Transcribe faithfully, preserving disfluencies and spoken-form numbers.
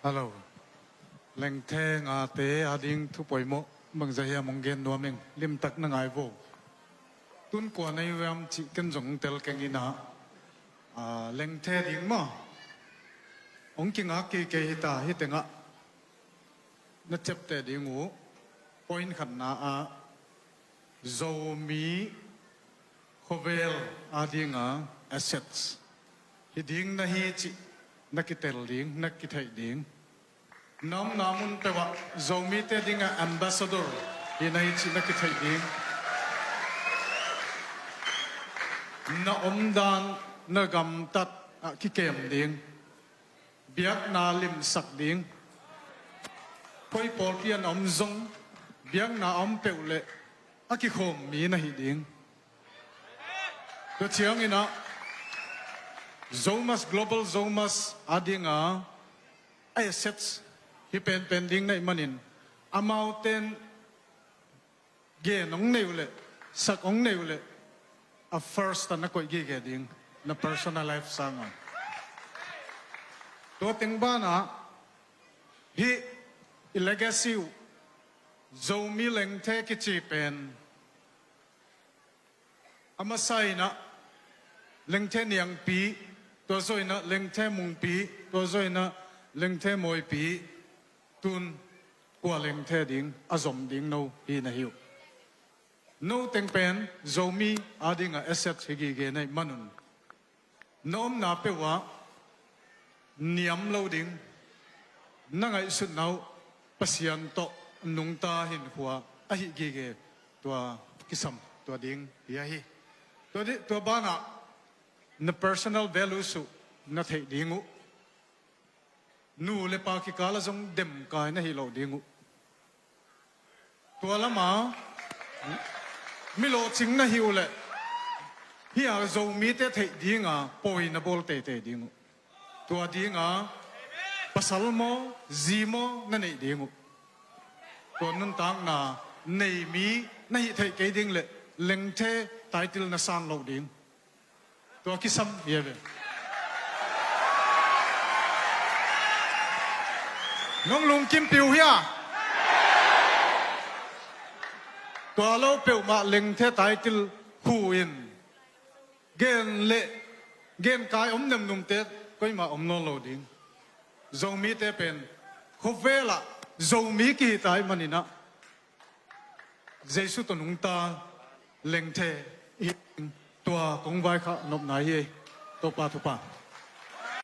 Hello. Lengthe ngate ading thu poimawh bangzah hiam hong gen nuam ing, limtak na ngai vo. Tun kua na hi uh hiam cih ken zong tel keng ina, ah, Lengthe ding maw, hong kingak kei kei hita, hi tengah na ciapteh ding uh. Point khatna ah Zomi khuavel adinga assets hi ding na hi cih na kitel ding, na kitheih ding. Na omna mun peuhah Zomite dinga ambassador hi na hi cih na kitheih ding. Na omdan, na gamtat ah kikem ding. Biakna limsak ding. Koi pawlpi ah na om zong, biakna a om peuh leh a kikhawm mi na hi ding. Tua ciangin ah Zomus, Global Zomus adinga assets hi penpen ding na hih manin, amaute'n gen hong nei uh leh, sak hong nei uh leh, a first ah na koih gige ding, na personal life sangah. Tua teng banah hih i legacy uh, Zomi Lengthe kici pen, a masa in ah Lengthe Niangpi, tua zawh in ah Lengthe Mungpi, tua zawh in ah Lengthe Mawipi, tun kua Lengthe ding a zom ding no hi na hi uh. No teng pen Zomi adinga asset hi gige na hih manun, na omna peuhah niam lo ding, na ngaihsutna uh Pasian tawh nungta hinkhua ahih gige, tua kisam tua ding hi ahi. Tua di, tua banah na personal values uh na theih ding uh. Nu le pa kikal ah zong demkai na hi loh ding uh. Tua lama mi lawhcing na hi uh leh, hih a Zomite theih dinga pawi na bawl teitei ding uh. Tua dinga pasal maw, zi maw na neih ding uh. Tua nuntakna nei mi na hih theih kei ding leh Lengthe title na san loh ding. Tua kisam hi a ve. Nong lungkimpih uh hia? Tua lo peuhmah Lengthe title khu in gen leh genkai om nemnumte koimah om nawn lo ding. Zomite pen khuavel ah Zomi kihi ta ahih manin ah Jesu tawh nungta Lengthe hi. Tua kong vaikhak nopna hi. Topa thupha.